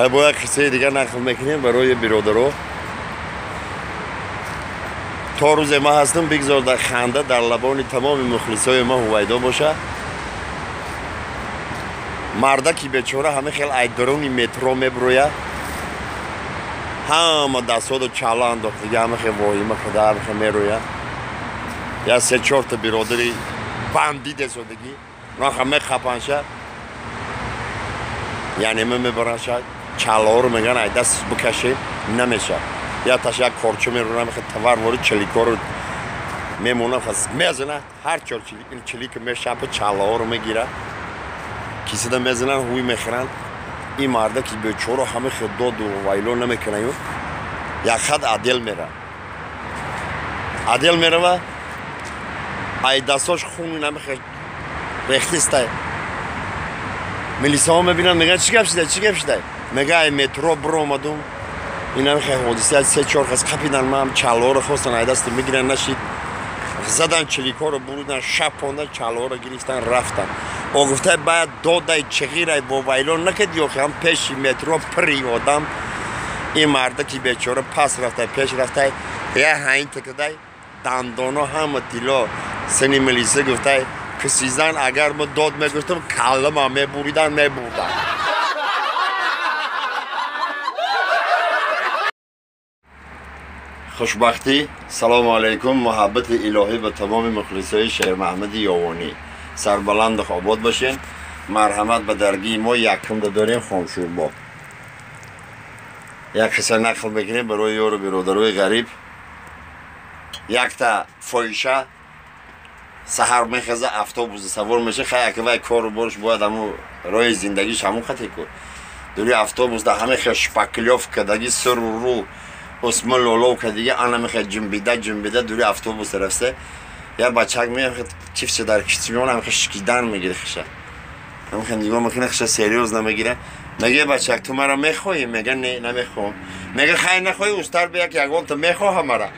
Хай бо як қиссаи дигар нақл мекунем барои биродаро. То рӯзе ма ҳастам, бигзор дар ханда дар лабони тамоми мухлисои ма ҳувайдо бошад. Мардаки бечора ҳама хел айдарони метро меброяд, ҳама дастҳоро чала андохт, дига ҳама хел воҳима када ҳама хел мерояд. Я се чорта биродари бандит эсодагӣ наха мехапанша, яъне ма мебаранша, чалаҳоро меган ай даст бикашем, намеша. Я таша як корчо меронам, хел товар вори чиликоро мемонам, мезана ҳар чор чилик мешапа, чалаҳоро мегира, кисида мезананд, ҳуй мехӯранд. Ин марда ки бечоро ҳама хел доду вайло намекунаю, як хат адел мера, адел мерава, ай дастҳош хуни намехел рехтистай. Милисаҳо мебинанд, мегӯянд: «Чӣ гап шидай, чӣ гап шидай?» Мега: «Ай метро биромадум, инамихел ҳодиса, се чор кас қапидан, ман чаллоро хостан ай дасти мегиран, нашид, задан, чиликҳоро буридан, шапондан, чаллоро гирифтан, рафтан». О гуфтай: «Баъд додай чиғирай бо вайлон накард, ё ҳам пеши метро пири одам». Ин марда ки бечора пас рафтай, пеш рафтай, я ҳаин такадай, дандоно ҳама тилло. Сини милиса гуфтай: «Кисизан, агар мо дод мегуфтам, каллама мебуридан, мебурдан». Хушбахтӣ, салому алайкум, муҳаббати илоҳӣ ба тамоми мухлисои Шермаҳмади Ёвонӣ. Сарбаланду обод бошен. Марҳамат, ба даргии мо якумда дорем хомшӯрбо. Як қисса нақл мекунем барои ёру биродарои ғариб. Якта фоҳиша саҳар мехеза, автобуса савор меша. Хай, аквай кору борш бояд, ҳаму роҳи зиндагиш ҳамун хате ку. Дури автобус да ҳаме хел шпаклёвка даги, сиру рӯ усма лоловка дига, ана мехел ҷумбида ҷумбида дури автобус рафта. Я бачак меяхед, чифча дар кишти меона, ҳамехел шикидан мегире хиша, ҳамехел нигоҳ мекуна, хиша серьёз намегира. Меге: «Бачак, ту мара мехоҳӣ?» Мега: «Не, намехоҳам». Мега: «Хай, нахоҳӣ, устар бияк, ягонта мехоҳа мара».